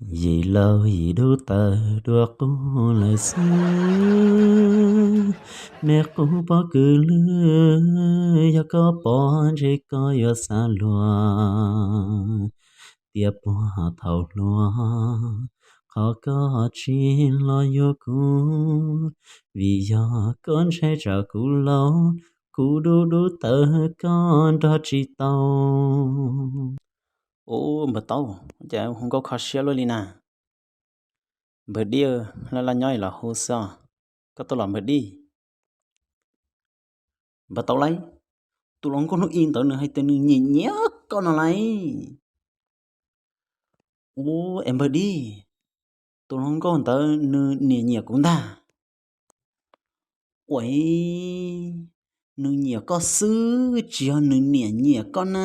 Yim laus yim dub tawm dua qub lawm xwb, me qub pob kws lwj, yog koj pom ntshe koj yuav xav luag, tias puag thaum hluas, qhov koj tsis los yuav kuv, vim yog koj ntshai tsam kuv laus, kuv dub dub tawm koj nrog tsis tau. Ub, npawg Taub, cas hu nkauj kho siab luaj li na? Npawg Dib, laj laj nyob los hu xwb os. Koj tuaj los npawg Dib? Npawg Taub lauj, tus hluas nkauj hnub i ntawd nws hais tias nws nyiam nyiam koj no lauj. Ub, es npawg Dib, tus hluas nkauj ntawd nws nyiam nyiam kuv ntag. Ua, nws nyiam koj xwb, tsis yog nws niam nyiam koj na.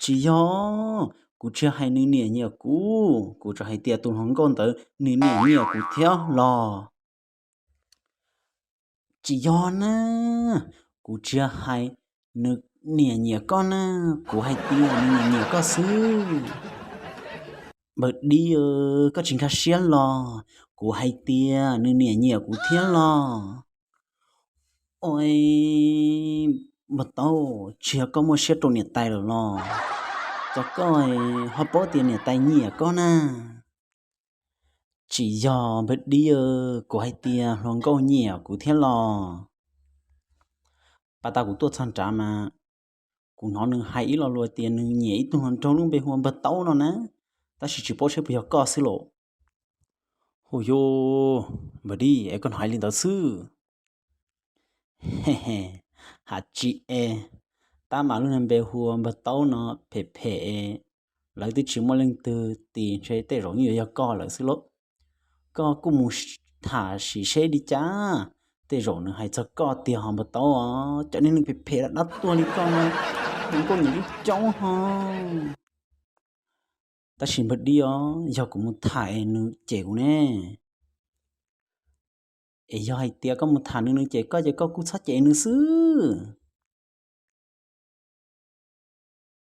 Tsis yog, kuv tsis hais nws niam nyiam kuv, kuv tsuas hais tias tus hluas nkauj ntawd nws niam nyiam kuv thiab los. Tsis yog na, kuv tsis hais nws niam nyiam koj na, kuv hais tias nws niam nyiam koj xwb. Npawg Dib, koj tsis nkag siab los? Kuv hais tias nws niam nyiam kuv thiab los. Ua, npawg Taub, tsis yog koj muaj siab rau niam tais lawm los? Cas koj ho paub tias niam tais nyiam koj na? Tsis yog npawg Dib, kuv hais tias hluas nkauj nyiam kuv thiab los. Pas tas kuv tuaj txog nrad mas kuv hnov nws hais ib lo lus tias nws nyiam ib tug hluas nraug lub npe hu ua npawg Taub no na, tab sis tsis paub seb puas yog koj xwb los. Hu yuv, npawg Dib, es koj hnov hais li ntawd xwb. Hais tsis es, tab mas lub npe hu ua npawg Taub no phem phem, lawv twb tsis muaj leej twg tis ntshe tej zaum yeej yuav yog koj lawm xwb lauj. Koj kuj mus tham sim seb li cas, tej zaum nws hais txog koj tiag ho npawg Taub os. Cov niag neeg phem phem dab tuag li koj no, hluas nkauj nyiam lub caub ho. Tab sis npawg Dib os, yog kuv mus tham es nws cem kuv ne? Es yog hais tias koj mus tham nws, nws cem koj ces koj kuj txhob cem nws xwb.